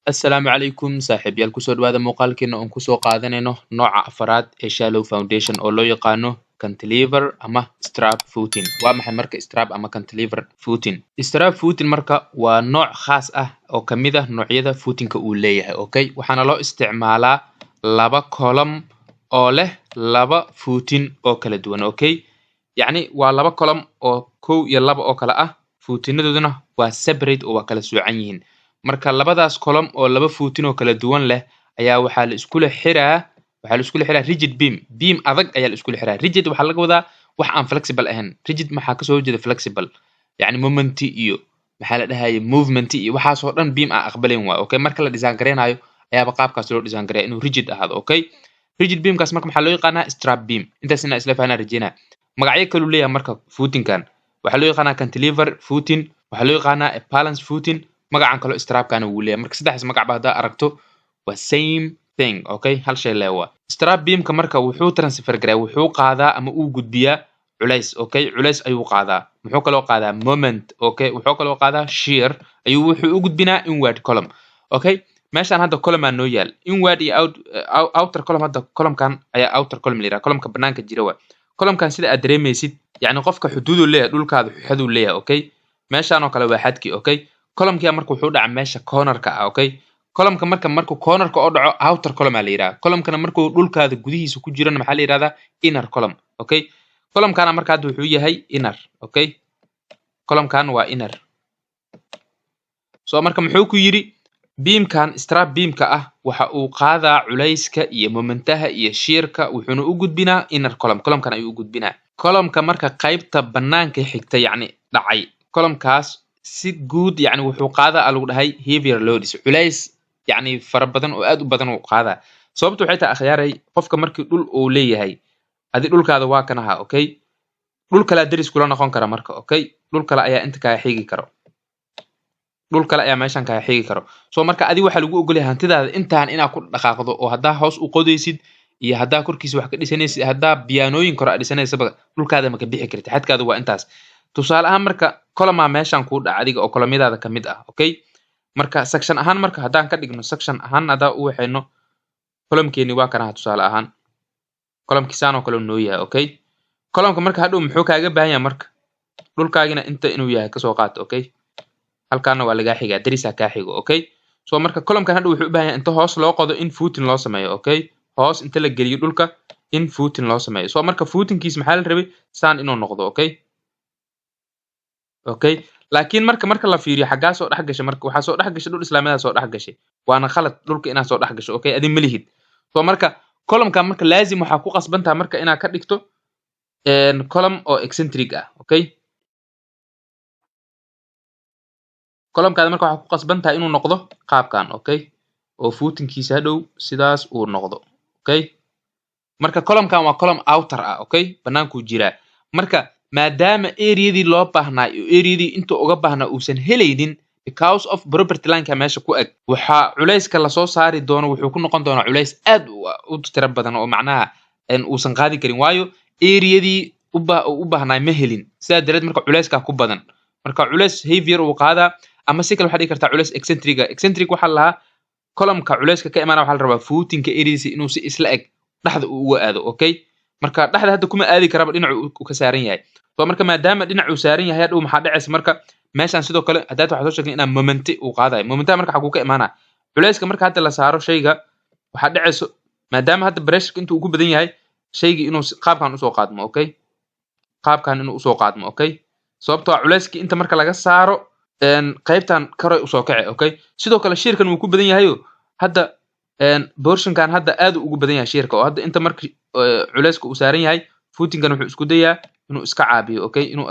Assalaamu calaykum saaxiibayaal, kusoo dhawaada muuqaalkeena oon kusoo qaadanayno nooca afaraad ee shallow foundation oo loo yaqaano cantilever ama strap footing. Waa maxay marka strap ama cantilever footing? Strap footing marka waa nooc khaas ah oo kamid ah noocyada footingka uu leeyahay, okay. Waxaana loo isticmaalaa laba column oo leh laba footing oo kala duwan, okay. Yacni waa laba column oo kow iyo laba oo kale ah, footingadooduna waa separate oo waa kala soocan yihiin. Marka labadaas column oo laba footing oo kala duwan leh ayaa waxaa la iskula xiraa rigid beam. Beam adag ayaa la iskula xiraa. Rigid waxaa laga wadaa wax aan flexible ahayn. Rigid maxaa kasoo horjeeda? Flexible. Yacni moment iyo, maxaa la dhahaye, movement iyo waxaas oo dhan beam aan aqbalayn waayo, okay. Marka la design gareynayo ayaaba qaabkaas loo design gareeya inuu rigid ahaado, okay. Rigid beamkaas marka maxaa loo yaqaanaa? Strap beam. Intaas inaa isla fahnaa rajeynaa. Magacyo kaluu leeyahay marka footingkan. Waxaa loo yaqaanaa cantilever footing, waxaa loo yaqaanaa a balance footing, magacan kaloo strapkana wuu leeyahay. Marka saddexdaas magac ba haddaa aragto, waa same thing, okay, hal shay lee waa. Strap beamka marka wuxuu transfer gareeya, wuxuu qaadaa ama uu gudbiyaa culays, okay. Culays ayuu qaadaa. Muxuu kaloo qaadaa? Moment, okay. Wuxuu kaloo qaadaa shear ayuu wuxuu u gudbinaa inward column, okay. Meeshaan hadda column aa noo yaal, inward iyo out, outer column. Hadda columnkan ayaa outer column la yidhaha, columnka banaanka jira waa columnkan. Sida aad dareemaysid, yacni qofka xuduuduu leeyahay, dhulkaada xaduu leeyahay, okay. Meeshaan oo kale waa xadkii, okay. Columnkia marka wuxuu dhaca meesha cornerka ah, okay. Columnka marka markuu cornerka oo dhaco, outer column aa la yidhaha. Columnkana markuu dhulkaada gudihiisa ku jirana, maxaa la yidhahdaa? Inner column, okay. Columnkana marka hadda wuxuu yahay inner, okay. Columnkan waa inner. So marka muxuu ku yidhi? Beamkan strap beamka ah waxa uu qaadaa culayska iyo momentaha iyo shearka, wuxuuna u gudbinaa inner column. Columnkan ayuu u gudbinaa. Columnka marka qaybta banaanka xigta, yacni dhacay, columnkaas si guud, yacni wuxuu qaadaa aa lagu dhahay heavier loads, culays yacni fara badan oo aad u badan uu qaadaa. Sababtu waxay tahay, akhyaaray, qofka markii dhul uu leeyahay, adi dhulkaada waa kan ahaa, okay, dhul kalea deris kula noqon kara marka, okay. Dhul kale ayaa inta kaa xigi karo, dhul kale ayaa meeshan kaa xigi karo. So marka adi waxaa lagu ogolyahay hantidaada intaan inaad ku dhaqaaqdo, oo haddaa hoos u qodaysid iyo haddaa korkiisa wax ka dhisanaysid, haddaa biyaanooyin kore aad dhissanaysaba, dhulkaada ma ka bixi kartid, xadkaada waa intaas. Tusaale ahaan marka column aa meeshan kuu dhaca adiga oo columnyadaada kamid ah, okay. Marka section ahaan marka haddaan ka dhigno, section ahaan haddaan u waxayno, columnkeeni waa kanaha. Tusaale ahaan columnki saan oo kale noo yahay, okay. Columnka marka hadhow muxuu kaaga baahan yahay? Marka dhulkaagina inta inuu yahay kasoo qaat, okay. Halkaana waa lagaa xigaa, derisaa kaa xigo, okay. So marka columnkan hadhow wuxuu u baahan yahay inta hoos loo qodo in footing loo sameeyo, okay. Hoos inta la geliyo dhulka in footing loo sameeyo. So marka footingkiis maxaa la rabay? Saan inuu noqdo, okay. Laakiin marka la fiiriyo, xaggaa soo dhex gashay? Marka waxaa soo dhex gashay dhul islaamiyadaa soo dhex gashay, waana khalad dhulka inaad soo dhex gasho, okay, adi ma lihid. So marka columnkan marka laazim waxaa ku qasban tahay marka inaad ka dhigto column oo eccentric ah, okay. Columnkaada marka waxaa ku qasban tahay inuu noqdo qaabkan, okay, oo footingkiisa hadhow sidaas uu noqdo, okay. Marka columnkan waa column outer ah, okay, banaankuu jiraa. Marka maadaama areadii loo baahnaa iyo areadii inta uga baahnaa uusan helaynin because of property lineka meesha ku eg, waxaa culayska lasoo saari doono wuxuu ku noqon doonaa culays aad u tiro badan oo macnaha uusan qaadi karin, waayo areadii u baahnaa ma helin. Sidaa dareed marka culayskaa ku badan, marka culays heavier uu qaadaa. Ama si kale waxaa dhigi kartaa culays eccentric ah. Eccentric waxaa lahaa columnka culayska ka imaanaya waxaa la rabaa footingka areadiisa inuu si isla eg dhexda uu uga aado, okay. Marka dhexda hadda kuma aadi karaba, dhinacu uu ka saaran yahay. So marka maadaama dhinac uu saaran yahay, hadhow maxaa dhacaysa? Marka meeshan sidoo kale haddaad waxaa soo sheegnay inaa moment uu qaadayo. Momentaha marka xaguu ka imaanaya culayska? Marka hadda la saaro shayga, waxaa dhacayso maadaama hadda pressureka intuu ugu badan yahay shaygii inuu qaabkan usoo qaadmo, okay, qaabkan inuu usoo qaadmo, okay. Sababtoo ah culayskii inta marka laga saaro, qaybtan koray usoo kace, okay. Sidoo kale shearkan wuu ku badan yahayo. Hadda portionkan hadda aad uu ugu badan yahay shearka, oo hadda inta marka culayska uu saaran yahay, footingkan wuxuu isku dayaa inuu iska caabiyo, okay, inuu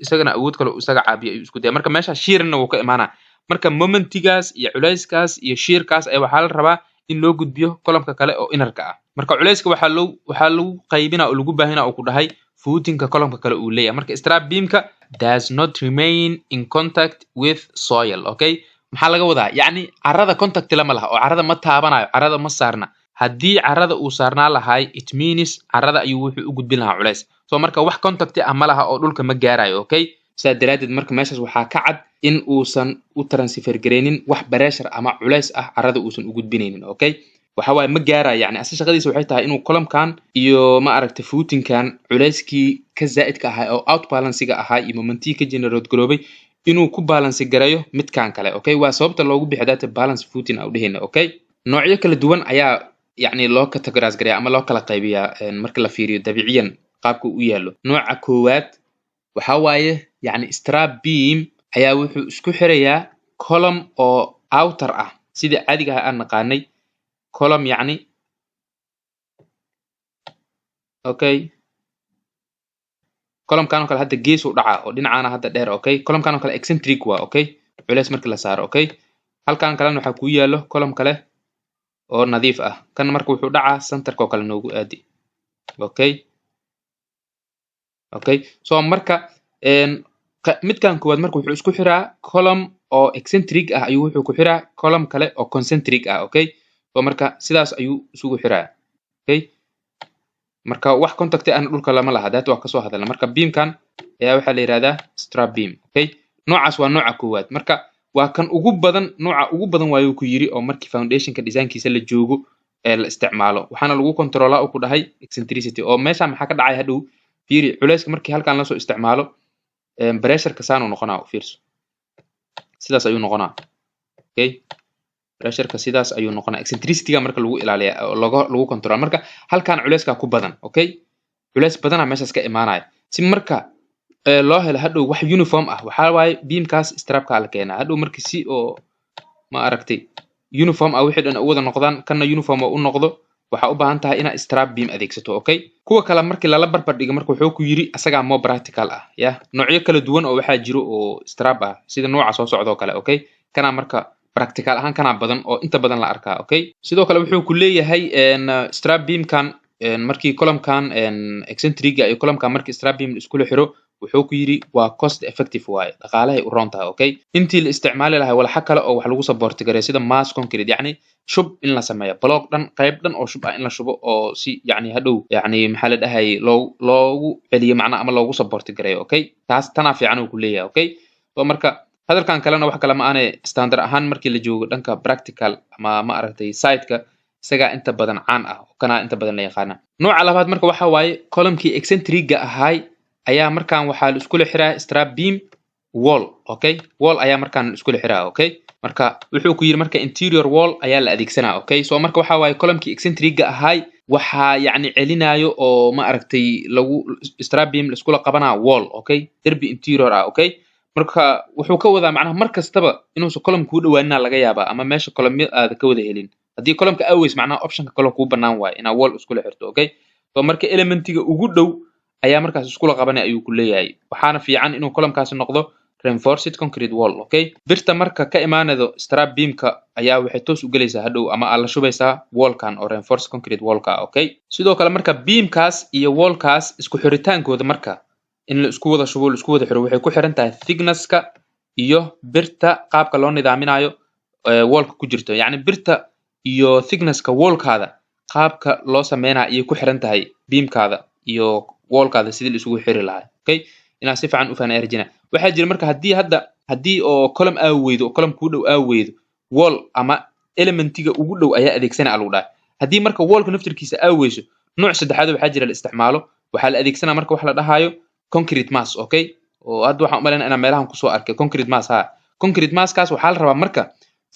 isagana awood kale uu isaga caabiyo ayuu isku daya. Marka meesha shearna wuu ka imaanaa. Marka momentigaas iyo culayskaas iyo shearkaas ayaa waxaa la rabaa in loo gudbiyo columnka kale oo innerka ah. Marka culayska waxaa lagu qaybina oo lagu baahinaa oo ku dhahay footingka columnka kale uu leeyahay. Marka strap beamka does not remain in contact with soil, okay. Maxaa laga wadaa? Yacni carrada contact lama laha oo carrada ma taabanayo, carrada ma saarna. Haddii carrada uu saarnaa lahay, it means carrada ayuu wuxuu u gudbin lahaa culays. So marka wax contact ah ma laha oo dhulka ma gaarayo, okay. Sidaa daraaddeed marka meeshaas waxaa ka cad in uusan u transfer gareynin wax pressure ama culays ah, carrada uusan u gudbinaynin, okay? Waxa waaye ma gaaraya. Yani ase shaqadiisa waxay tahay inuu columnkan iyo, ma aragtay, footingkan culayskii ka zaa'idka ahaa oo out balancega ahaa iyo momentii ka generate garoobay inuu ku balance gareeyo midkan kale, okay? Waa sababta loogu bixiyo data balance footing aan u dhehayna, okay? Noocyo kala duwan ayaa yacni loo categorize gareeya ama loo kala qaybiyaa marka la fiiriyo dabiiciyan qaabka uu u yaallo. Nooca koowaad waxa waaye yacni strap beam ayaa wuxuu isku xirayaa column oo outer ah, sidii caadiga ah aan naqaanay column yacni, okay? Columnkan oo kale hadda gees u dhacaa oo dhinacaana hadda dheer, okay? Columnkan oo kale eccentric waa, okay, culeys marka la saaro, okay? Halkan kalena waxaa kuu yaallo column kale oo nadiif ah. Kan marka wuxuu dhacaa centerka oo kale noogu aadi, okay? So marka midkan koowaad marka wuxuu isku xiraa column oo eccentric ah ayuu wuxuu ku xiraa column kale oo concentric ah, okay? So marka sidaas ayuu isugu xiraa, okay? Marka wax contact ahna dhulka lama laha, daata waa kasoo hadalna. Marka beamkan ayaa waxaa la yihahdaa strap beam, okay? Noocaas waa nooca koowaad. Marka waa kan ugu badan, nooca ugu badan waayuu ku yiri oo markii foundationka designkiisa la joogo ee la isticmaalo. Waxaana lagu controlaa uu ku dhahay eccentricity. Oo meesha maxaa ka dhacay hadhow? Fiiri, culayska markii halkan lasoo isticmaalo, pressureka saanuu noqonaa. U fiirso, sidaas ayuu noqonaa, okay? Pressureka sidaas ayuu noqonaa. Eccentricityga marka lagu ilaaliya oo lagu control. Marka halkan culeyskaa ku badan, okay? Culeys badanaa meeshaas ka imaanaya. Si marka loo helo hadhow wax uniform ah, waxaa waaye beamkaas strapka la keenaa hadhow. Marka si oo, ma aragtay, uniform ah wixii dhan u wada noqdaan, kanna uniform oo u noqdo, waxaa u baahan tahay inaad strap beam adeegsato, okay? Kuwa kale markii lala barbar dhigo marka wuxuu ku yiri asagaa more practical ah. Ya noocyo kala duwan oo waxaa jiro oo strap ah, sida nooca soo socda oo kale, okay? Kanaa marka practical ahaan kanaa badan oo inta badan la arkaa, okay? Sidoo kale wuxuu ku leeyahay strap beamkan markii columnkan eccentriga iyo columnkan markii strap beam iskula xiro, wuxuu ku yiri waa cost effective waaye, dhaqaalahay u roon tahay, okay? Intii la isticmaali lahaa walxa kale oo wax lagu support gareeyo, sida mass concrete, yacni shub in la sameeyo, block dhan, qayb dhan oo shub ah in la shubo oo si yacni hadhow yacni maxaa la dhahayay loogu celiyo macna ama loogu support gareeyo, okay? Taas tanaa fiican uu ku leeyahay, okay? So marka hadalkan kalena wax kale ma aane, standard ahaan markii la joogo dhanka practical ama, ma aragtay, siteka, isagaa inta badan caan ah oo kanaa inta badan la yaqaana. Nooca labaad marka waxa waaye columnkii eccentriga ahaay ayaa markaan waxaa la iskula xiraa strap beam wall, okay? Wall ayaa markaan la iskula xiraa, okay? Marka wuxuu ku yiri marka interior wall ayaa la adeegsanaa, okay? So marka waxa waaye columnkii eccentriga ahaay waxaa yacni celinayo oo, ma aragtay, lagu strap beam la iskula qabanaa wall, okay? Derbi interior ah, okay? Marka wuxuu ka wadaa macnaha mar kastaba inuusan column kuu dhawaanina laga yaabaa ama meesha columnyo aada ka wada helin. Haddii columnka aways, macnaha optionka kaloo kuu banaan waayo inaa wall iskula xirto, okay? So marka elementiga ugu dhow ayaa markaas iskula qabanaya ayuu ku leeyahay. Waxaana fiican inuu columnkaasi noqdo reinforced concrete wall, okay? Birta marka ka imaanaydo strap beamka ayaa waxay toos u gelaysaa hadhow ama aad la shubaysaa wallkan oo reinforced concrete wallka ah, okay? Sidoo kale marka beamkaas iyo wallkaas isku xiritaankooda, marka in la isku wada shubo, la isku wada xiro, waxay ku xiran tahay thicknesska iyo birta qaabka loo nidaaminayo wallka ku jirto. Yacni birta iyo thicknesska wallkaada qaabka loo sameynayo ayay ku xiran tahay beamkaada iyo wallkaada sidii la isugu xiri lahaa, okay? Inaad si fiican u fahanay rajina. Waxaa jira marka haddii hadda haddii oo column aa weydo oo column kuu dhow aa weydo, wall ama elementiga ugu dhow ayaa adeegsanaya lagu dhahay. Haddii marka wallka naftirkiisa aa weyso, nooc saddexaad waxaa jira la isticmaalo. Waxaa la adeegsanaa marka wax la dhahayo concrete mass, okay? Oo hadda waxaan u malaynaya inaan meelahan kusoo arkay concrete mass. Ha, concrete masskaas waxaa la rabaa marka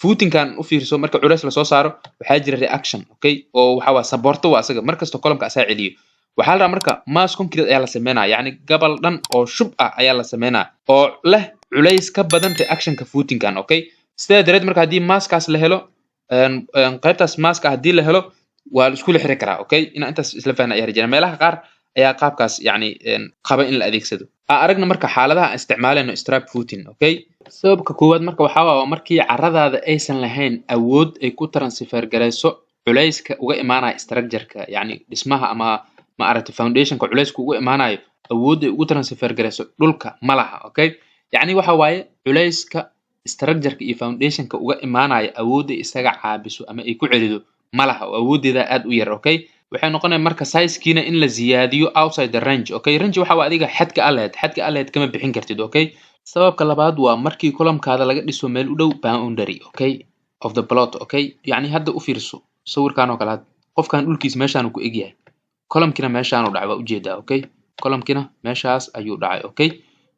footingkan u fiirso, marka culays lasoo saaro waxaa jira reaction, okay? Oo waxa waa supporto waa asaga markasta columnka asaa celiyo. Waxaa la rabaa marka mass concrete ayaa la sameynaya, yacni gabal dhan oo shub ah ayaa la sameynaya oo leh culays ka badan reactionka footingkan, okay? Sidaa dareed marka haddii masskaas la helo, qaybtaas masska haddii la helo, waa la iskula xiri karaa, okay? Inaan intaas isla fahna ayaa rajayna. Meelaha qaar ayaa qaabkaas yacni qaba in la adeegsado. Aan aragna marka xaaladaha aan isticmaalayno strap footing, okay? Sababka koowaad marka waxaa waa markii carradaada aysan lahayn awood ay ku transfer garayso culayska uga imaanaya structure-ka, yacni dhismaha ama, ma aragtay, foundationka culayska uga imaanayo, awood ay ugu transfer garayso dhulka ma laha, okay? Yacni waxa waaye culayska structure-ka iyo foundationka uga imaanaya awood ay isaga caabiso ama ay ku celido ma laha oo awooddeeda aad u yar, okay? Waxay noqonaya marka sizekiina in la ziyaadiyo outside the range, okay? Range waxa waa adiga xadka aa lahayd, xadka aa lahayd kama bixin kartid, okay? Sababka labaad waa markii columnkaada laga dhiso meel u dhow boundary, okay, of the plot, okay? Yacni hadda u fiirso sawirkan oo kale. Hadda qofkan dhulkiis meeshaan ku egyahay, columnkina meeshaan u dhacay, waa ujeedaa, okay? Columnkina meeshaas ayuu dhacay, okay?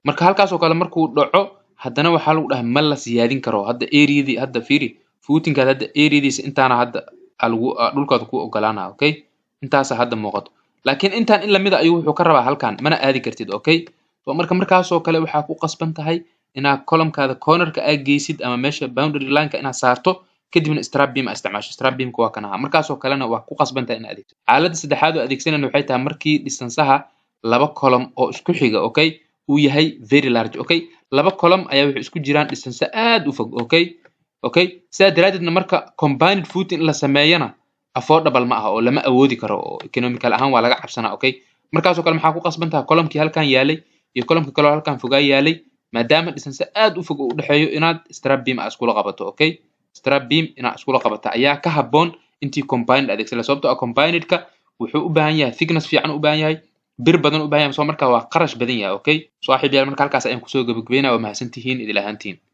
Marka halkaas oo kale markuu dhaco, haddana waxaa lagu dhahay ma la siyaadin karo. Hadda areadii, hadda fiiri footingkaada, hadda areadiisa intaana hadda aa lagu dhulkaada ku ogolaanaya, okay? Intaasa hadda muuqato, laakiin intaan in lamida ayuu wuxuu ka rabaa halkan, mana aadi kartid, okay? So marka markaasoo kale waxaa ku qasban tahay inaad columnkaada cornerka aad geysid ama meesha boundary lineka inaad saarto, kadibna strap beam aad isticmaasho. Strap beamka waa kan ahaa. Markaasoo kalena waa ku qasban tahay inaad adeegsato. Xaaladda saddexaad oo adeegsanayna waxay tahay markii distanceaha laba column oo isku xiga, okay, uu yahay very large, okay? Laba column ayaa waxay isku jiraan distance aad u fog, okay? Sidaa daraaddeedna marka combined footing in la sameeyana affordable ma aha oo lama awoodi karo oo economical ahaan waa laga cabsanaa, okay? Markaasoo kale maxaa ku qasban tahay? Columnkii halkan yaalay iyo columnkii kaloo halkan fogaa yaalay, maadaama distance aad u fog uu udhexeeyo, inaad strap beam aad iskula qabato, okay? Strap beam inaad iskula qabato ayaa ka habboon intii combined adeegsan lahaa, sababtoo ah combinedka wuxuu u baahan yahay thickness fiican u baahan yahay, bir badan u baahan yahay. So marka waa qarash badan yahay, okay? Saaxiib yaal, marka halkaas ayaan kusoo gabagabeynaya. Waa mahadsantihiin idil ahaantiin.